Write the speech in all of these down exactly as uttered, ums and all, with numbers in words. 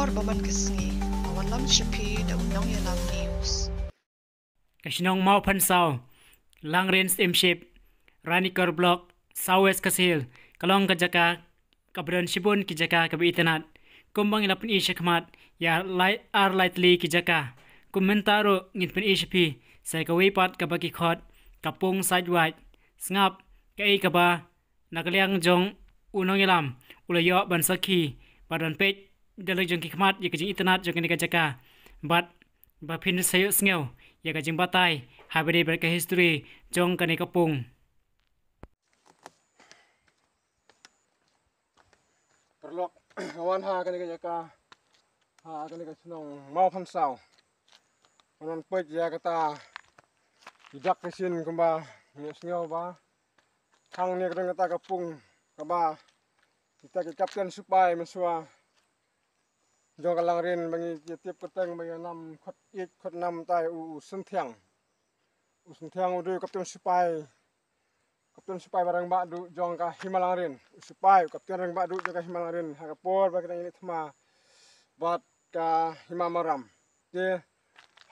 Bad man ka sngi, nga wanlam sha phi da u Nongïalam News. Ka shnong Mawphansaw, Langrin Steamship, Ranikor Block, South West Khasi Hills, ka long ka jaka kaba don shibun ki jaka kiba itynnad. Kumba ngi la pyni shakhmat ïa lai, ar lai tylli ki jaka, kum mynta ruh ngin pyni sha phi sa ïa kawei pat kaba ki khot ka pung Sait Wait. Sngap kaei kaba na ka liang jong u nongïalam u la ïoh ban sakhi bad ban peit da la jong ki khmat ïa ka jingitynnad jong kane ka jaka, bad ba phin sa ïohsngew ïa ka jingbatai ha ba dei bad ka history jong kane ka pung. Paralok, nga wan ha kane ka jaka, ha kane ka shnong Mawphansaw. Nga wan peit ïa kata ki dak ki shin kumba ngi sngew ba hangne ka don kata ka pung kaba kita ki kapten sipai mynshuwa jong ka Langrin ba ngi tip kyrteng ba ïa nam khot ïeit khot nam tai u, u Synthiang. U Synthiang u dei u kapten sipai, kapten sipai ba rangbah duh jong ka Hima Langrin. U sipai u kapten rangbah duh jong ka Hima Langrin ha ka por ba ki dang ïaleh thma bad ka Hima Maram. Te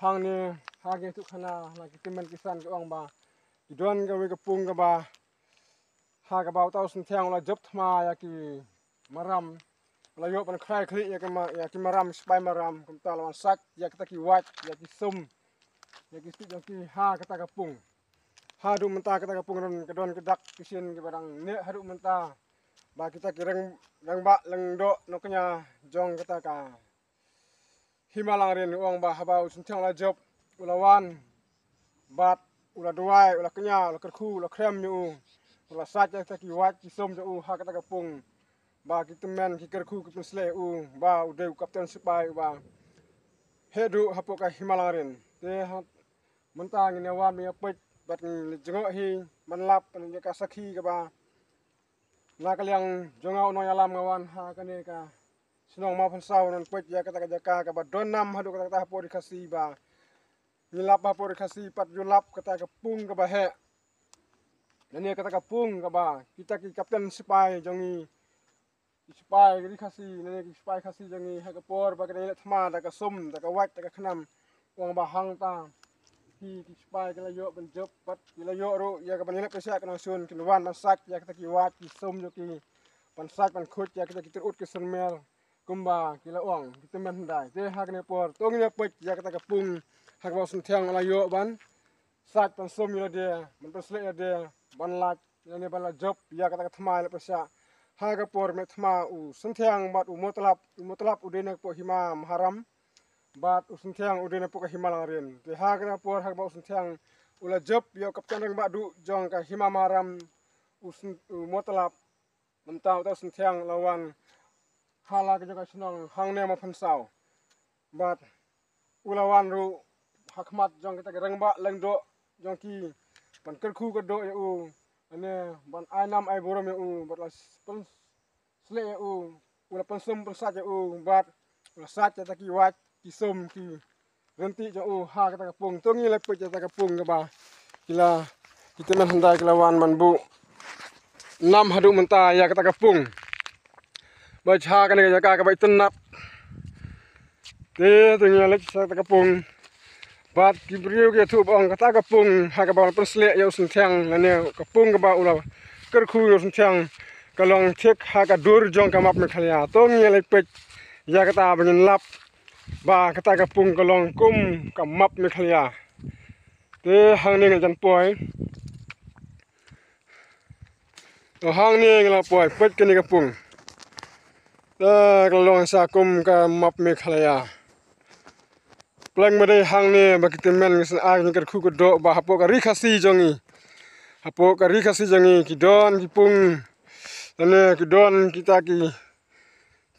hangne ha ki tukkhana na ki tymmen ki san ki ong ba ki don kawei ka pung kaba ha kaba uta u Synthiang u la jop thma ïa ki maram, u la ïoh ban khrai khlieh ïa ki ma-, ïa ki maram, sipai maram, kumta la wan sait ïa kita ki wait, ïa ki sum, ïa ki stieh jong ki ha kata ka pung. Haduh mynta kata ka pung ron ka don ki dak ki shin kiba dang neh haduh mynta ba kita ki rang, rangbah lyngdoh nongkñia jong kata ka Hima Langrin u ong ba haba u Synthiang u la jop, u la wan bad u la duwai, u la kñia, u la kyrkhu, u la khrem ïa u, u la sait ïa kita ki wait ki sum jong u ha kata ka pung, ba ki tymmen ki kyrkhu ki pynshlei ïa u ba u dei u kapten sipai uba heh duh hapoh ka Hima Langrin. Te ha, mynta ngin ïa wan ban ïa peit bad ngin ïa jngoh hi ban lap ïa ka sakhi kaba na ka liang jong nga u nongïalam nga wan ha kane ka shnong Mawphansaw ban peit ïa kata ka jaka kaba don nam haduh katta katta hapoh Ri Khasi ba ngi lap ba hapoh Ri Khasi pat ju lap kata ka pung kaba heh. Lane kata ka pung kaba kita ki kapten sipai jong ngi, ki sipai Ri Khasi, lane ki sipai Khasi jong ngi ha ka por ba ki dang ïaleh thma da ka sum, da ka wait, da ka khnam. Ong ba hangta ki, ki sipai ki la ïoh ban jop bad ki la ïoh ruh ïa ka ban ïaleh pisa ka nongshun, kin wan ban sait ïa kita ki wait ki sum jong ki, ban sait ban khuid ïa kita ki tyr-ut ki syrmer, kumba ki la ong ki tymmen hyndai. Te ha kane por to ngin ïa peit ïa kata ka pung ha kaba u Synthiang u la ïoh ban sait ban sum ïa lade, ban pynshlei ïa lade, ban lait lane ban la jop ïa kata ka thma ïaleh pisa. Ha ka por mih thma u Synthiang bad u Motlap, u Motlap u dei na ka poh Hima Maharam bad u Synthiang u dei na poh ka Hima Langrin. Te ha kata ka por ha kaba u Synthiang u la jop ïa u kapten rangbah duh jong ka Hima Maharam, u Syn-, u Motlap, mynta uta u Synthiang u la wan ha la ka jong ka shnong hangne Mawphansaw. Bad u la wan ruh ha khmat jong kita ki rangbah lyngdoh jong ki ban kyrkhu kyrdoh ïa u, lane ban ai nam ai burom ïa u, bad la s-, pynshlei ïa u, u la pynsum pynsait ïa u, bad u la sait ïa kita ki wait ki sum ki rynti jong u ha kata ka pung. To ngin ïa peit ïa kata ka pung kaba ki la, ki tymmen hyndai ki la wan ban buh nam haduh mynta ïa kata ka pung. Ba ha kane ka jaka kaba itynnad. Te to ngin ïa leit sha kata ka pung. Bad ki briew ki ïathuh ba ong kata ka pung ha kaba la pynshlei ïa u Synthiang, lane ka pung kaba u la kyrkhu ïa u Synthiang, ka long thik ha ka dur jong ka map Meghalaya. To ngin ïa leit peit ïa kata ba ngin lap ba kata ka pung ka long kum ka map Meghalaya. Te hangne ngan jan poi. To hangne ngan la poi peit kane ka pung. Te ka long sa kum ka map Meghalaya. Pleng ba dei hangne ba ki tymmen ki sngewbha ki kyrkhu kyrdoh ba hapoh ka Ri Khasi jong ngi, hapoh ka Ri Khasi jong ngi ki don ki pung, lane ki don kita ki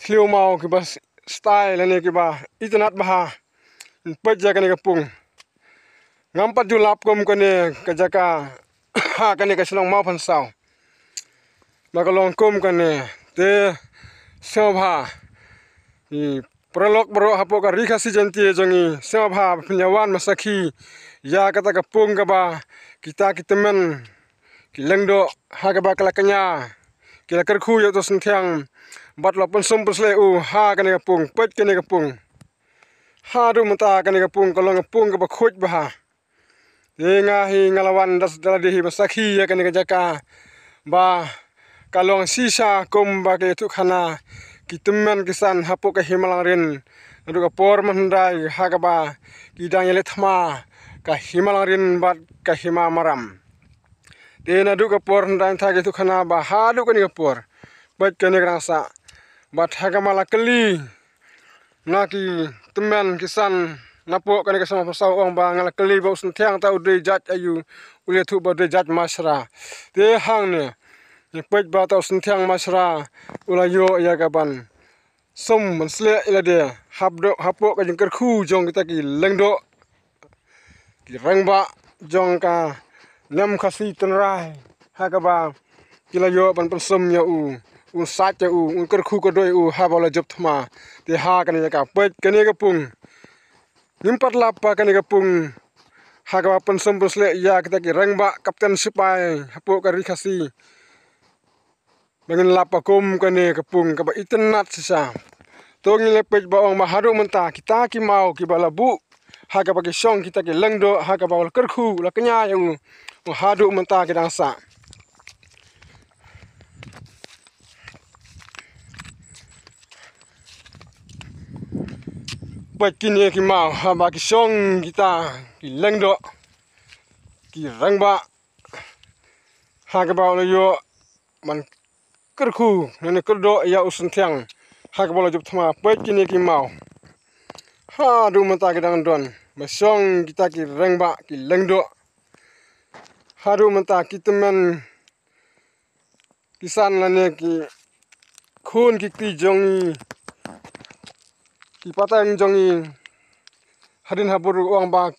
thliew maw kiba s-, style lane kiba itynnad bha. Peit ïa kane ka pung. Ngam pat ju lap kum kane ka jaka ha kane ka shnong Mawphansaw. Ba ka long kum kane te sngewbha i paralok baroh hapoh ka Ri Khasi Jaiñtia jong ngi, sngewbha ba phin ïa wan ban sakhi ïa kata ka pung kaba kita ki tymmen ki lyngdoh ha kaba ki la kñia, ki la kyrkhu ïa uto u Synthiang bad la pynsum pynsleh u ha kane ka pung, peit kane ka pung. Haduh mynta kane ka pung ka long ka pung kaba khuid bha. Te nga hi nga la wan da lade hi ba sakhi ïa kane ka jaka ba ka long shisha kumba ka ïathuhkhana ki tymmen ki san hapoh ka Hima Langrin. Naduh ka por mynhyndai ha kaba ki dang ïaleh thma ka Hima Langrin bad ka Hima Maram. Te naduh ka por hynrei tha ki ïathuhkhana ba haduh kane ka por, peit kane ka dang sah. Bad ha kaba la kylli na ki tymmen ki san napoh kane ka Sma Pyrsa, ong ba nga la kylli ba u Synthiang ta u dei jait aïu, u la ïathuh ba u dei jait Mashra. Te hangne ngi peit ba ta u Synthiang Mashra u la ïoh ïa ka ban sum ban sleh ïa lade hapoh, hapoh ka jingkyrkhu jong kita ki lyngdoh, ki rangbah jong ka niam Khasi tynrai, ha kaba ki la ïoh ban pynsum ïa u, un sait ïa u, un kyrkhu kyrdoh ïa u haba u la jop thma. Te ha kane ka, peit kane ka pung, ngim pat lap ha kane ka pung ha kaba pynsum pynsleh ïa kita ki rangbah kapten sipai hapoh ka Ri Khasi. Ba ngin lap ha kum kane ka pung kaba itynnad shisha. To ngin ïa peit ba ong ba haduh mynta kita ki maw kiba la buh ha kaba ki shong kita ki lyngdoh, ha kaba u la kyrkhu, u la kñia ïa u, u haduh mynta ki dang sah. Peit kine ki maw haba ki shong kita ki lyngdoh, ki rangbah, ha kaba u la ïoh ban kyrkhu lane kyrdoh ïa u Synthiang ha kaba u la jop thma. Peit kine ki maw, haduh mynta ki dang don ba shong kita ki rangbah, ki lyngdoh. Haduh mynta ki tymmen ki san lane ki khun ki kti jong ngi, ki pateng jong ngi hadien habud ruh, ong ba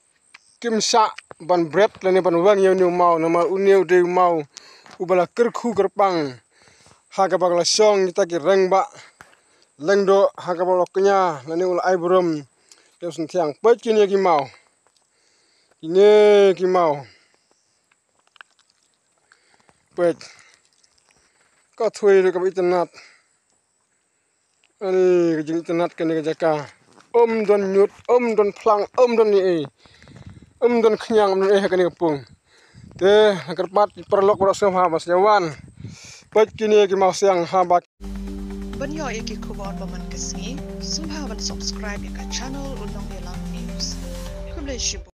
kim shah ban bret lane ban weng ïa une u maw, namar une u dei u maw uba la kyrkhu kyrpang ha kaba la shong kita ki rangbah lyngdoh, ha kaba u la kñia lane u la ai burom ïa u Synthiang. Peit kine ki maw, kine ki maw. Peit. Ka thui ruh kaba itynnad. Ani ka jingitynnad kane ka jaka. Um don ñiut, um don phlang, um don ei ei. Um don khñiang, um don ei ei ha kane ka pung. Te nga kyrpad paralok baroh sngewbha ban sa ïa wan. Peit kine ki mawsiang haba. Ban ïoh ïa ki khubor ba man ka sngi, sngewbha ban subscribe ïa ka channel U Nongïalam News. Khublei shibun.